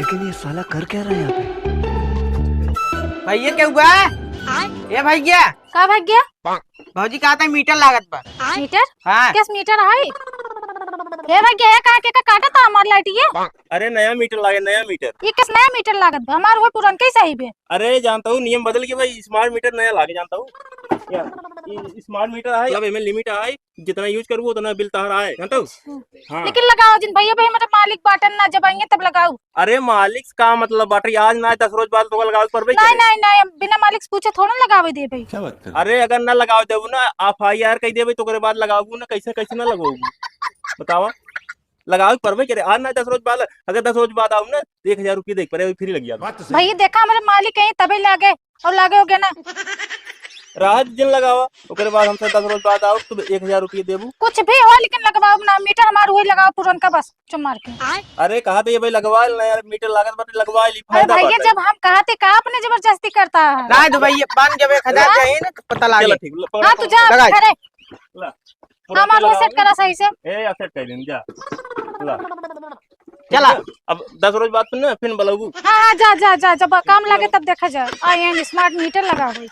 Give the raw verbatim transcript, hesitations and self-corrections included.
लेकिन ये साला कर क्या रहा है यहाँ पे? भैया, क्या हुआ? ए भैया। का भैया? भौजी कहत है मीटर लागत बा। मीटर? हाँ। कस मीटर है? ए भैया, ये कहाँ के का काटत है हमार लाइट ये? अरे नया मीटर लागे, नया मीटर। ये कस नया मीटर लागत बा? हमार वो पुरनके ही सही बे। अरे जानत हूँ नियम बदल के भाई, स्मार्ट मीटर नया लागे जानत हूँ। या, ई स्मार्ट मीटर है, मतलब एमे लिमिट है, जितना यूज करबू उतना बिल तहार आए, जानत हूँ? अच्छा। हाँ। लेकिन लगाओ जिन भैया, भाई हमारे मालिक बाटन ना, जब आएंगे तब लगाओ। अरे मालिक से का मतलब बाटे, आज ना दस रोज बाद तोका लगावे के पड़बे नहीं, करे। नहीं, नहीं, हम बिना मालिक से पूछे थोड़ा लगावे देबे। क्या बात कर रहे हो? अरे अगर ना लगावे देबू ना, एफ आई आर कह देबे, तो ओकरे बाद लगाबू ना, कैसे, कैसे ना लगाबू? बतावा, लगावे के पड़बे करे। आज ना दस रोज बाद, अगर दस रोज बाद आऊ ना, तो एक हजार रुपये दे के पड़े, फ्री लग जाबे। बात तो सही भैया है। देखा, हमारे मालिक कहीं तबे लागे और लागे हो गया ना। राहत दिन लगावा, ओकरे बाद हमसे दस रोज बाद आऊ, तो एक हजार रुपये देबू। कुछ भी हो, लेकिन लगवाओ ना, मीटर हमार वही लगाओ पुरनका, बस चुप मार के। अरे कहा थे ये भाई लगवा लेना यार, मीटर लागत बाटे, लगवा ली, अरे फायदा भैया, बाटे। जब हम कहा थे का आपने जबरदस्ती करता है? ना तो भैया, मान जब एक हजार हाँ? चाहिए ना तो पता लागे। चलो ठीक, ला, हाँ, तू जा लगाई। घरे। ला, हमार पुरनका वो सेट लगावा। करा सही से। ए, या सेट कर दिन, जा। ला। चला। ठीक है? अब दस रोज बाद फिर ना, फिर बुलाबू। हाँ, हाँ, जा, जा, जा, जब काम लागे तब देखा जाए। आ, यहाँ स्मार्ट मीटर लगा हुई।